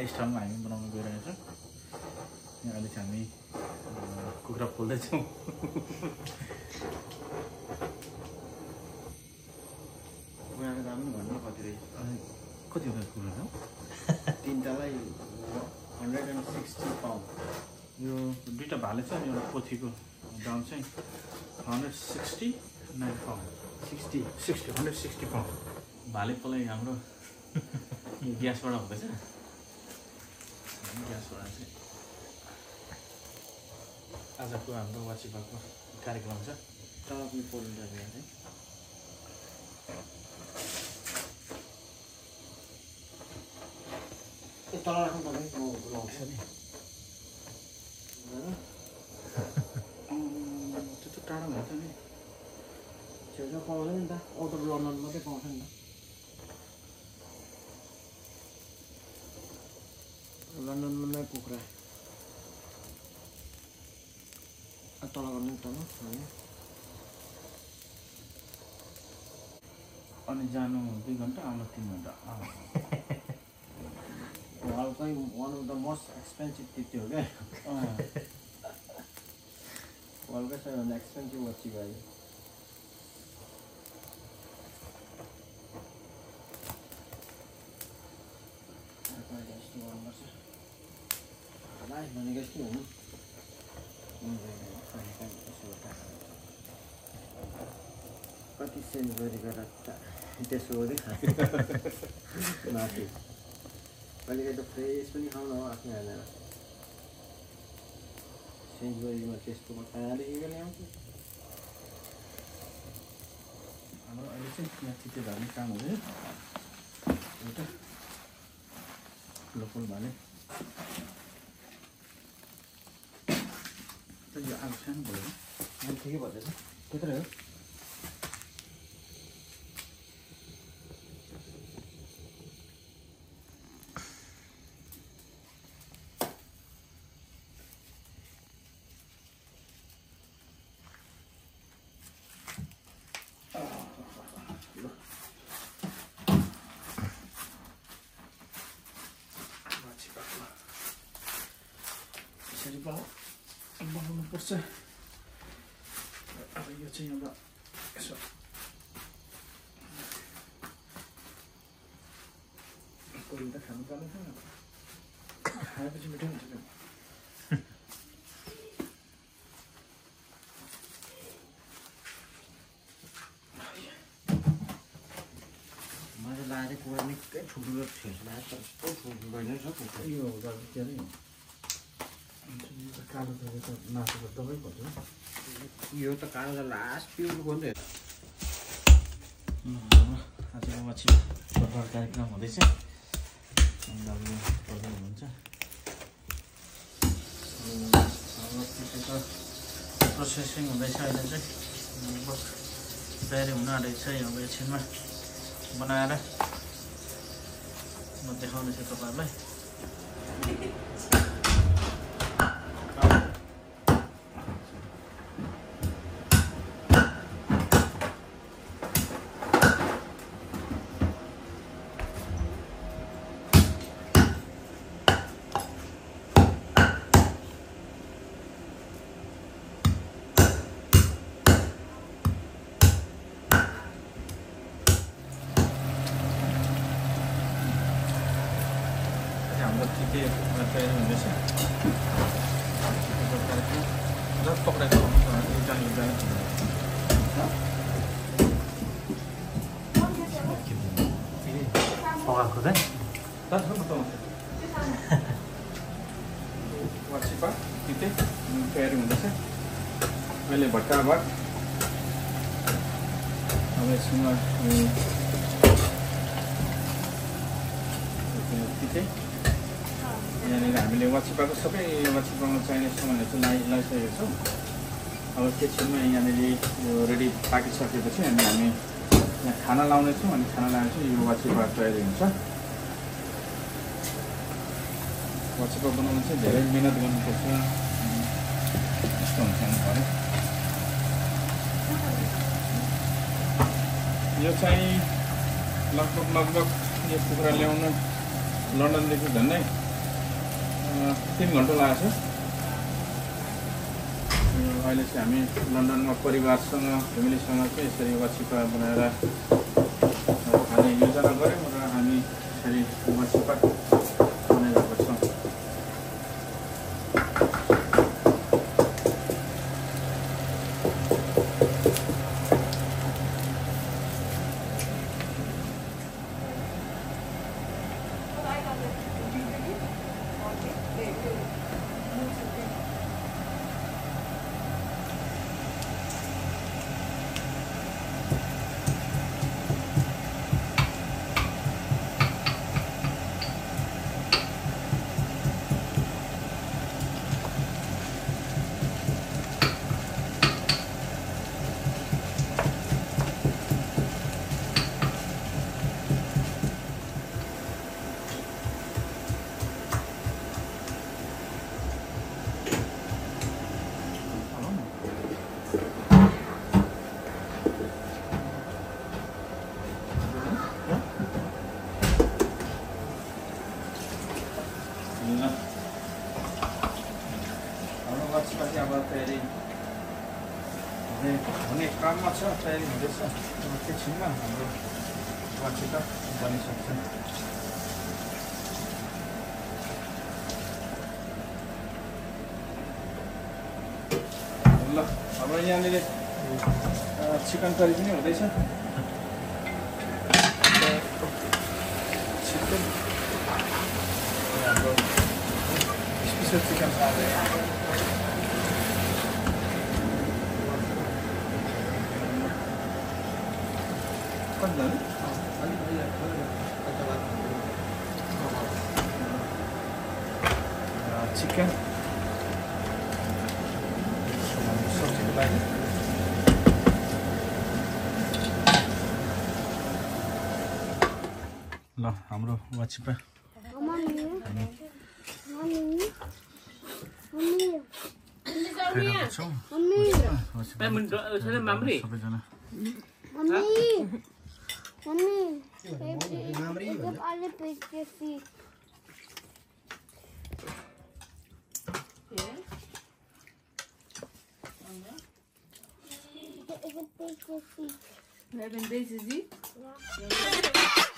स्टाइलमा हामी बनाउन गइरहेछौँ। यहाँ अहिले चाहिँ हामी कुखुरा पोल्दैछौँ। कुखुराको दाम पनि भन्नु कति रहेछ? कति हो कुखुरा हो? तीनटालाई 160 पाउन्ड। यो दुईटा भाले छ अनि एउटा पोथीको दाम चाहिँ 169 पाउन्ड। 160 पाउन्ड। भाले पलाई हाम्रो ग्यासबाट हुँदैछ। ग्यासबाट चाहिँ आजको हाम्रो वाचिपाको कार्यक्रम छ। तल पनि पोल्नु जाने है। तल राख्नु पर्ने लाउँछ नि। त्यो त टाढा हुन्छ नि। छेउछाउ पाउँदैन नि त। आउट अफ लन्डन मात्रै पाउँछ नि त। लन्डनमा नै कुखुरा तल गर्ने तल अनि जानु 2 घन्टा आउनु 3 घन्टा। वालकै one of the most expensive त्यो हो क्या। वालकै सबैभन्दा एक्सपेन्सिभ वाची भयो। भनेको यस्तो हो नि। कति सेन्ट गरेको त्यसो हो माथि कहिलेकाहीँ त फ्रेस पनि खाउन हो आफ्नो हालेर। सेन्चुरीमा त्यस्तो कहाँदेखि पनि आउँछ। हाम्रो अहिले चाहिँ यहाँ चित्ते झार्ने काम हुँदैन। एउटा लोकल भाले यो आगो सानो बोलेको अहिले ठिकै भन्दैछ। त्यत्रो हो। यसरी बनाउनुपर्छ। अब यो चाहिँ अब यसो कोही त खानु पर्ने छ। खाएपछि मिठो हुन्छ। मैले लाएर कुखुरा निकै ठुल्ठुलो ठेस लाग्यो तर यस्तो ठुल्ठुलो नै छ कुखुरा। यो के अरे कालो दबाई त मासुको दबाई पर्छ। यो त कालो लास्ट पिउनुको नि। आजको माछी बर्बाद कार्यक्रम हुँदैछ। दाउले पर्दै हुनुहुन्छ। प्रोसेसिङ हुँदैछ अहिले चाहिँ। लगभग तयारी हुन आँटेको छ। अब एकछिनमा बनाएर म देखाउनेछु तपाईँहरूलाई। हाम्रो चित्ते तयारी हुँदैछ। जब पक्रेको पकाएको चाहिँ वाचिपा चित्ते तयारी हुँदैछ। अहिले भट्टाभात अब यसमा चित्ते यहाँनिर हामीले वाचिपाको सबै वाचिपामा चाहिने सामानहरू चाहिँ लगाइसकेको छौँ। अब एकछिनमा यहाँनिर यो रेडी पाकिसकेपछि हामी यहाँ खाना लाउनेछौँ। अनि खाना लगाएपछि यो वाचिपा तयारी हुन्छ। वाचिपा बनाउनु चाहिँ धेरै मिहिनेत गर्नुपर्छ। यस्तो हुन्छ अरे। यो चाहिँ लगभग यो कुखुरा ल्याउन लन्डनदेखि झन्डै 3 घण्टा लाग्छ। अहिले चाहिँ हामी लन्डनमा परिवारसँग फ्यामिलीसँग चाहिँ यसरी वाचिपा बनाएर खाने योजना गऱ्यौँ र हामी यसरी वाचिपा बनाइरहेको छौँ। हुने काममा छ, तयारी हुँदैछ। एकछिनमा हाम्रो वाचिपा बनिसक्छ। ल अब यहाँनिर चिकन करी पनि हुँदैछ। चिकन हाम्रो स्पेसल चिकन chicken सब्जीको लागि ल हाम्रो वाचिपा सबैजना We hebben deze zie. Ja.